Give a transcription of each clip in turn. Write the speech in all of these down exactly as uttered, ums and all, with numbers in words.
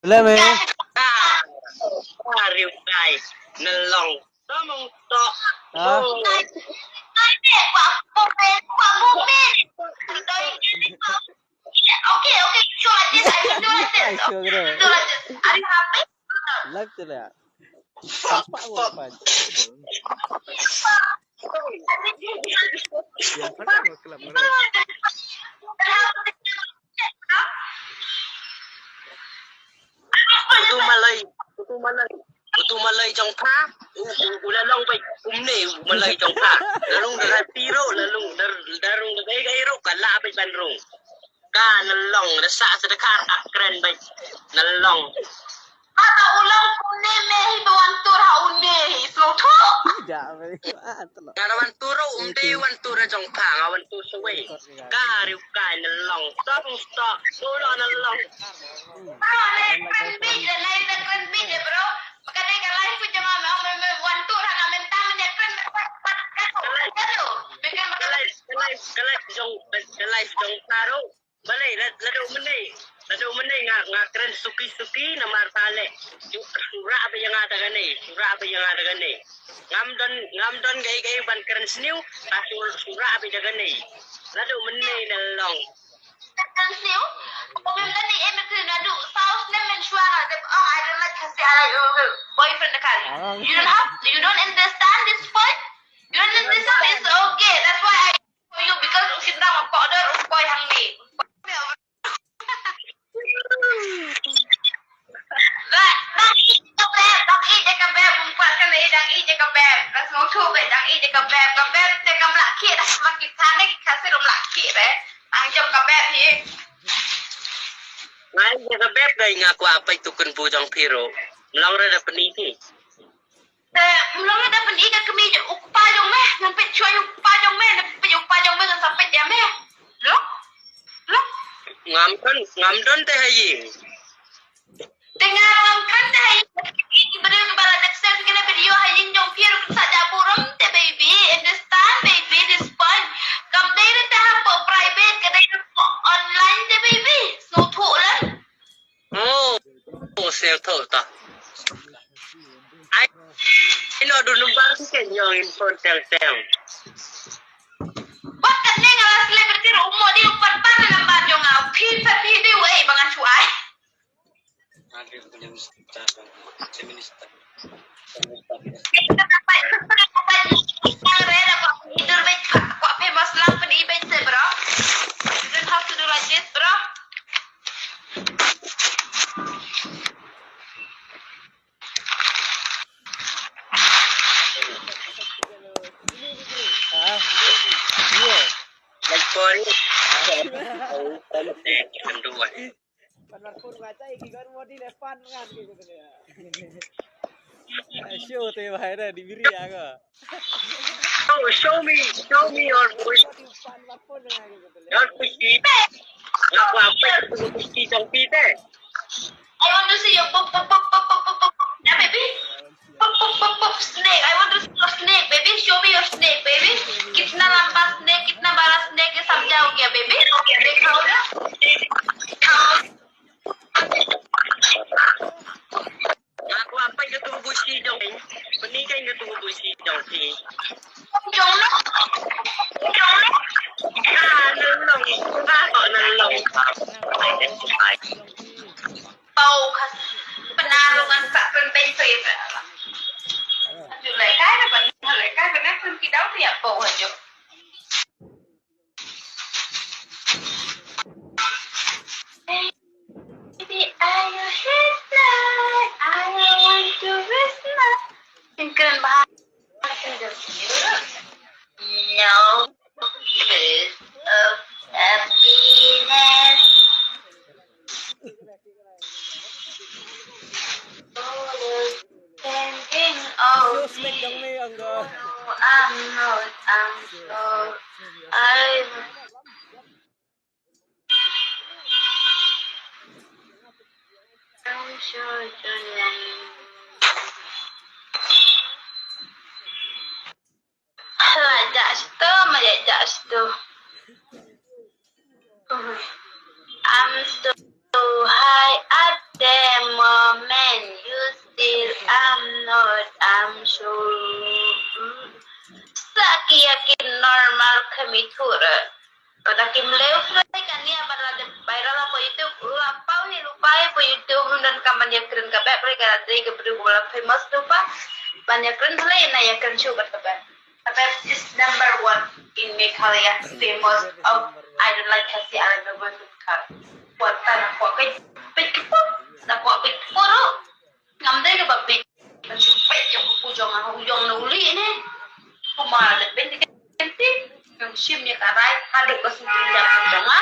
Lem eh. Ah, ah, riu kai. Nalong. Tomong to. Ah. Oh. Okay, okay, sure, I did, I will do like this. Ai, sure, okay. Do like this. Are you happy? Live tu lah. Tampak pun apa. Yang mana kelab mereka? Utu malai, utu malai, utu malai jong pha, u, u, u la long beit kumne, u malai jong pha. La long da phi ruh, la long da, da rung da kai kai ruh, ka lah beit ban rung. Ka nalong, da sah sa da kar, ka kren beit. Nalong. Ata u long kumne me hi ba wan tur ha une hi, sngewthuh. Ida, ah, telo. Nga la wan tur ruh, um dei wan tur jong pha, nga wan tur sawei. Ka riu kai nalong. Stop, stop. Solo nalong. Ka live, ka live jong nga, me ong me wan tur ha nga mynta, me ne kren. Ka live, ka live, ka live jong, ka live jong pha ruh. Balei, la, la dei mynne. La dei mynne nga, nga kren suki-suki namar pha leh. Ju, ju rah beit ïa nga da kane, ju rah beit ïa nga da kane. Ngam don, ngam don kaei kaei ban kren sniew, ka ju, ju rah beit da kane. La dei mynne nalong. Kren sniew? Kong ym don ei ei ban kren naduh saw snem mynshuwa nga dep, oh, I don't like Khasi, I like, uh, uh, boyfriend da kane. Ah. You don't have, you don't understand this point? You don't understand, it's okay. That's why I for you because u shynrang u kordor u poi hangne. Ba, dang ïeit ïa ka beb, dang ïeit ïa ka beb, um kwah kane, dang ïeit ïa ka beb. Ka sngewthuh beit, dang ïeit ïa ka beb, ka beb te kam lah khie dah, ma ki than ne ki Khasi ruh ym lah khie beit. Tang jong ka beb hi. Nga ïeit ïa ka beb dei nga kwah peit tu kynbu jong phi ruh. Mlong re da pyni phi. Te mlong da pyni ka kmie u kpa jong me, ngan peit shuwa u kpa jong me, ngan peit u kpa jong me, ngan sa peit ïa me. Lo? Lo? Ngam don, ngam don te ha ïing. Te nga ngam don te ha ïing. Ki briew kiba la dep send kine video ha ïing jong phi ruh sa ja burom te baby, understand baby, this point. Kam dei te ha po private, ka dei po online te baby. Sngewthuh lem. Oh, oh, sel tho ta. Ai, ino du number ki ken yong in phone tel tel. Wat katne nga la celebrity ruh u mo di u pat pat number jong nga. Phi pat phi di wei ba ngan shu ai. You don't have to do like this, bro. Ah, iya. Like boring. Pan mar phone nga cha ki gor modi le pan ngan ki gitu ya. Show te bhai re di biri ya ko. Oh, show me, show me your voice. Modi pan mar phone nga ki gitu. Your pussy. Apa apa itu pussy jong phi te. I want to see your pop pop pop pop pop pop pop. Yeah, baby. Pop pop pop pop snake. I want to see your snake, baby. Show me your snake, baby. कितना लंबा snake, कितना बड़ा snake है, सब जाओ क्या, baby? दिखाओ ना. Nga kwah peit ka tu busi jong phi. Pynïaid ka tu busi jong phi. Jong no. Jong no. Ah, nalong. Ah, nalong. Pau khas. Pynarungan ka pynbeit peit. Ju leh kai na pyn, leh kai na pyn ki dau phi ïa pau hajuh. Baby, are you here tonight? I want to waste my thinking about no kiss of happiness. Standing out. Yo, snake jong me, angga. I'm not, I'm sure. I I'm sure. Like that, still, like that, still. I'm so high at them. Shu, mm, sa ki ïa ki normal kami thura. Pada kim leu phlei kan ïa ba la dep viral ha YouTube, la paw hi lupa hi pa YouTube, nun dan kam ban ïa kren ka bep, re ka dei ka briew ba la famous tu pa. Ban ïa kren phlei na ïa kren shu bad ka bep. Ka bep is number one in Meghalaya, famous of I don't like Khasi, I don't like Khasi. Kuat ta na kuat peit, peit kpu, na kuat peit kpu ruh. Ngam dei kaba bit ban shu peit ïa u jong nga, u jong na u lieh ne. Kumba la peit ïa ka kynti, ngam shim ïa ka rai haduh ka sngewthuh jong nga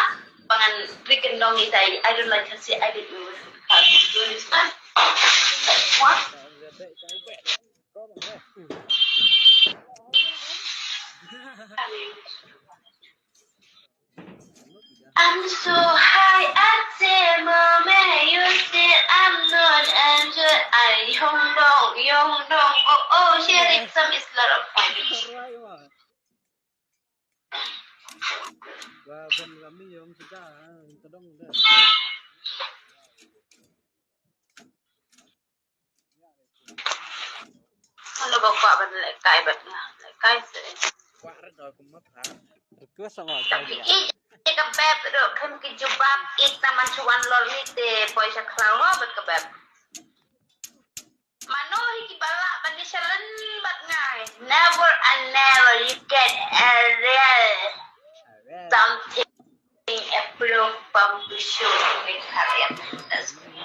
ba ngan ri kyndong ïa i. I don't like Khasi, I don't like Khasi. Do you understand? What? I'm so high, I say, mommy, you say I'm not enjoy. I hong dong, yong dong, oh oh, sharing some is lot of fun. Hello, ba kwah ban lehkai bad nga. Lehkai se. Request sama. Ïa ka beb ruh khlem ki jubab, ïa ka man shu wan lor hi te poi sha khlaw bad ka beb. Mano hi kiba lah ban ïa challenge bad nga? Never and never you get a real something approve from the show in the career. That's me.